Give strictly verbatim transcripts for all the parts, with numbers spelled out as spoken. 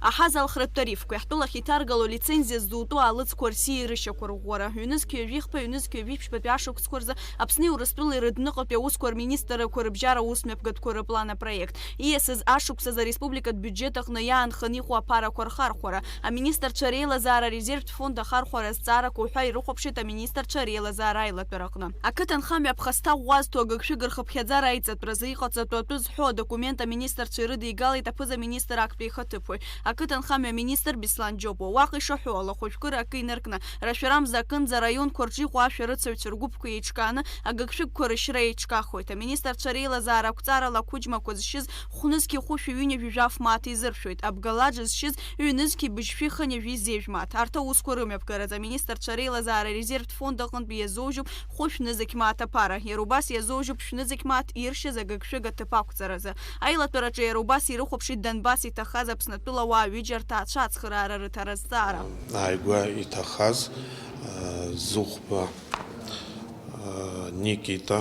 Аҳазалхратә тарифқәеи ҳтәылахь иҭаргало алицензиа ззутәу аалыҵқәа рсиа ирышьақәырӷәӷәара, ҩнызқь ҩажәихԥа, ҩнызқь ҩажәи ԥшьбатәи ашықәсқәа рзы Аԥсни Урыстәылеи рыдныҟатәи аусқәа рминистррақәа рыбжьара аусмҩаԥгатәқәа рыплан апроект, ииасыз ашықәсазы ареспубликатә биуџьет аҟны иаанхан иҟоу аԥарақәа рхархәара, аминистрцәа реилазаара арезервтә фонд ахархәара азҵаарақәа уҳәа ирыхәаԥшит аминистрцәа реилазаара аилатәараҟны. Ақыҭанхамҩа аԥхасҭа ӷәӷәа зҭо агыгшәыг рхыԥхьаӡара аиҵатәразы иҟаҵатәу атәы зҳәо адокумент аминистрцәа ирыдигалеит аԥыза-министр актәи ихаҭыԥуаҩ, ақыҭанхамҩа аминистр Беслан Џьопуа. Уаҟа ишаҳәо ала, хәажәкыра акы инаркны, рашәарамза акынӡа араионқәа рҿы иҟоу ашәарыцаҩцәа ргәыԥқәа еиҿкааны агыгшәыгқәа рышьра еиҿкахуеит. Аминистрцәа реилазаара ақәҵарала ақәыџьмақәа зшьыз хәнызқьи хәышәи ҩынҩажәи жәаф мааҭ изыршәоит, абгалаџ зшьыз ҩнызқьи быжьшәи хынҩажәи зежә мааҭ. Арҭ аусқәа рымҩаԥгараӡа аминистрцәа реилазаара арезервтә фонд аҟынтә иазоужьуп хәышә нызқь мааҭ аԥара. Иара убас иазоужьуп шәнызқь мааҭ иршьыз агыгшәыг аҭыԥ ақәҵаразы. Аилатәараҿы иара убас ирыхәаԥшит Донбасс иҭахаз Аԥснытәыла ауаа ҩыџьа рҭаацәа ацхыраара рыҭара азҵаара. Ааигәа иҭахаз, а, Зыхәба, а, Никита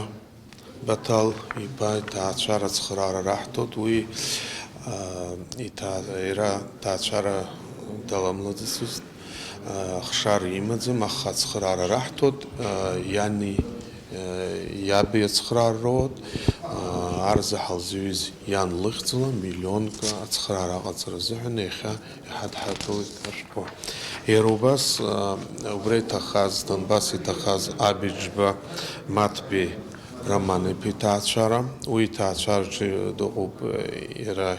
Баҭал иԥа иҭаацәара ацхыраара раҳҭоит. Уи, а, иҭаа-, иара ҭаацәара даламлаӡацызт, а, ахшара имаӡам, аха ацхыраара раҳҭоит, а, иани, а, иаби ацхыраара роуеит, а, ар заҳа лзыҩыз иан лыхьӡала миллионк ацхыраара аҟаҵара азыҳәан иахьа иҳадҳаргылеит ашәҟәы. Иара убас, а, убра иҭахаз, Донбасс иҭахаз Абиџьба Маҭбеи Роман-иԥа иҭаацәара, уи иҭаацәараҿы дыҟоуп, а, иара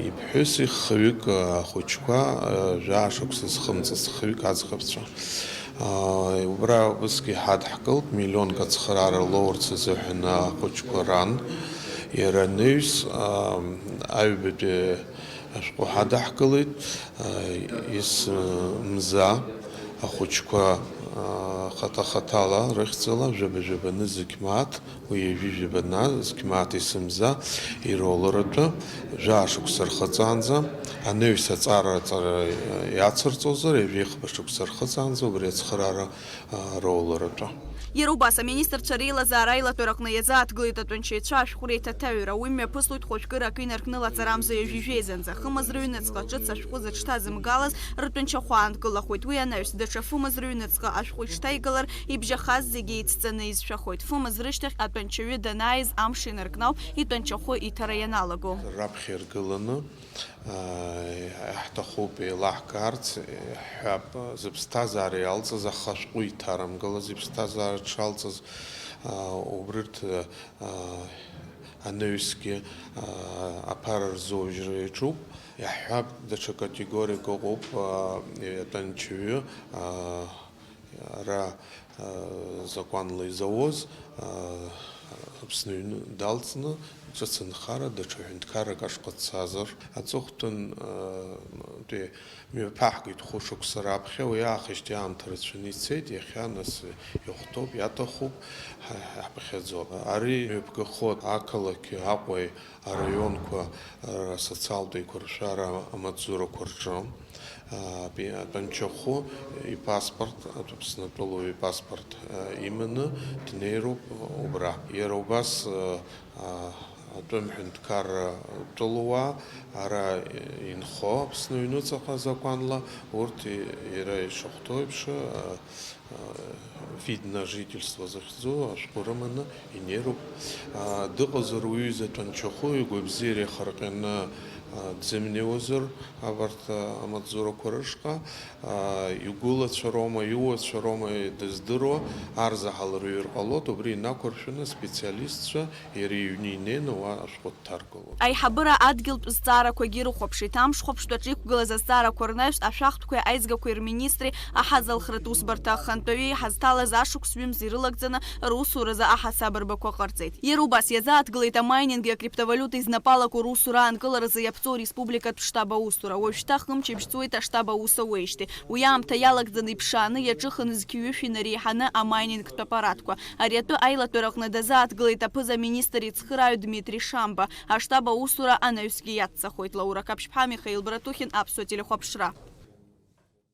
иԥҳәыси хҩык, а, ахәыҷқәа, а, жәаа шықәса зхымҵыз хҩык аӡӷабцәа. А, убра усгьы ҳадҳкылт, миллионк ацхыраара лоурц азыҳәан ахәыҷқәа ран, иара анаҩс, а, аҩбатәи ашәҟәы ҳадаҳкылеит, а, ес-, мза ахәыҷқәа, а, хаҭа-хаҭала рыхьӡала жәаба-жәаба нызқь мааҭ, уи ҩажәи жәаба нызқь мааҭ есымза ироларатәы, жәаа шықәса рхыҵаанӡа, анаҩс аҵара аҵара иацырҵозар, ҩажәи хԥа шықәса рхыҵаанӡа убри ацхыраара, а, роуларатәы. Иара убас аминистрцәа реилазаара аилатәараҟны иазааҭгылеит атәанчаҩцәа ашәҟәы реиҭаҭаҩра. Уи мҩаԥыслоит хәажәкыра акы инаркны лаҵарамза ҩажәи жәеизанӡа. Хымз рыҩныҵҟа ҿыц ашәҟәы зыҽҭазымгалаз ртәанчахәы аанкылахоит. Уи анаҩс, даҽа фымз рыҩныҵҟа ашәҟәы иҽҭаигалар, ибжьахаз зегьы еицҵаны изшәахоит. Фымз рышьҭахь атәанчаҩы данааиз амш инаркны ауп итәанчахәы иҭара ианалаго. Раԥхьа иргыланы, аа, иаҳҭахуп еилаҳкаарц, иаҳҳәап, зыԥсҭазаара иалҵыз, аха ашәҟәы иҭарымгалаз иԥсҭазаара дшалҵыз, аа, убрырҭ, аа, анаҩсгьы, аа, аԥара рзоужьра иаҿуп. Иаҳҳәап, даҽа категориак ыҟоуп, аа, атәанчаҩы, аа, ара, а, закәанла изауз, а, Аԥсны аҩны далҵны, ҿыц анхара, даҽа ҳәынҭқаррак ашҟа дцазар, аҵыхәтәан, а, тәи мҩаԥаҳгеит хәышықәса раԥхьа, уи аахижьҭеи аамҭа рацәаны ицеит, иахьа нас иахәҭоуп, иаҭахуп, ҳа-, ҳаԥхьаӡоуп. Ари мҩаԥгахоит ақалақьи Аҟәеи араионқәа, а, социалтә еиқәыршәара амаҵзурақәа рҿы. А, пи-, атәанчахәы ипаспорт, Аԥсны атәылауаҩ ипаспорт, а, иманы днеироуп убра. Иара убас, а, а, атәым ҳәынҭқарра тәылауаа ара инхо Аԥсны аҩнуҵаҟа азакәанла, урҭ и-, иара ишахәҭоу еиԥш, а, а, вид на жительство захьӡу ашәҟәы рыманы инеироуп. А, дыҟазар уҩыза тәанчахәы игәабзиара ихарҟьаны, а, дзымнеиуазар абарҭ, а, амаҵзурақәа рышҟа, а, игәылацәа роума, иуацәа роума дыздыруа, ар заҳа лырҩыр ҟалоит, убри инақәыршәаны специалистцәа иара иҩны инеины уа ашәҟәы дҭаргалоит. Аиҳабыра адгьылтә зҵаарақәагьы ирыхәаԥшит. Амш хәаԥштәаҿы иқәгылаз азҵаарақәа рнаҩс ашәахтәқәеи аизгақәеи рминистри аҳазалхратә усбарҭа ахантәаҩи иҳазҭалаз ашықәс ҩымз ирылагӡаны русуразы аҳасабырбақәа ҟарҵеит. Иара убас иазааҭгылеит амайнинги акриптовалиутеи знапы алаку русура аанкыларазы иаԥҵоу республикатә штаб аусура. Уажәшьҭа хымчыбжь ҵуеит аштаб аус ауеижьҭеи. Уи аамҭа иалагӡаны иԥшааны иаҿыхын зқьи ҩышәи инареиҳаны амайнингтә аппаратқәа. Ари атәы аилатәараҟны дазааҭгылеит аԥыза-министр ицхырааҩ Дмитри Шамба. Аштаб аусура анаҩсгьы иацҵахоит. Лаура Қаԥшьԥҳа, Михаил Братухин, Аԥсуа телехәаԥшра.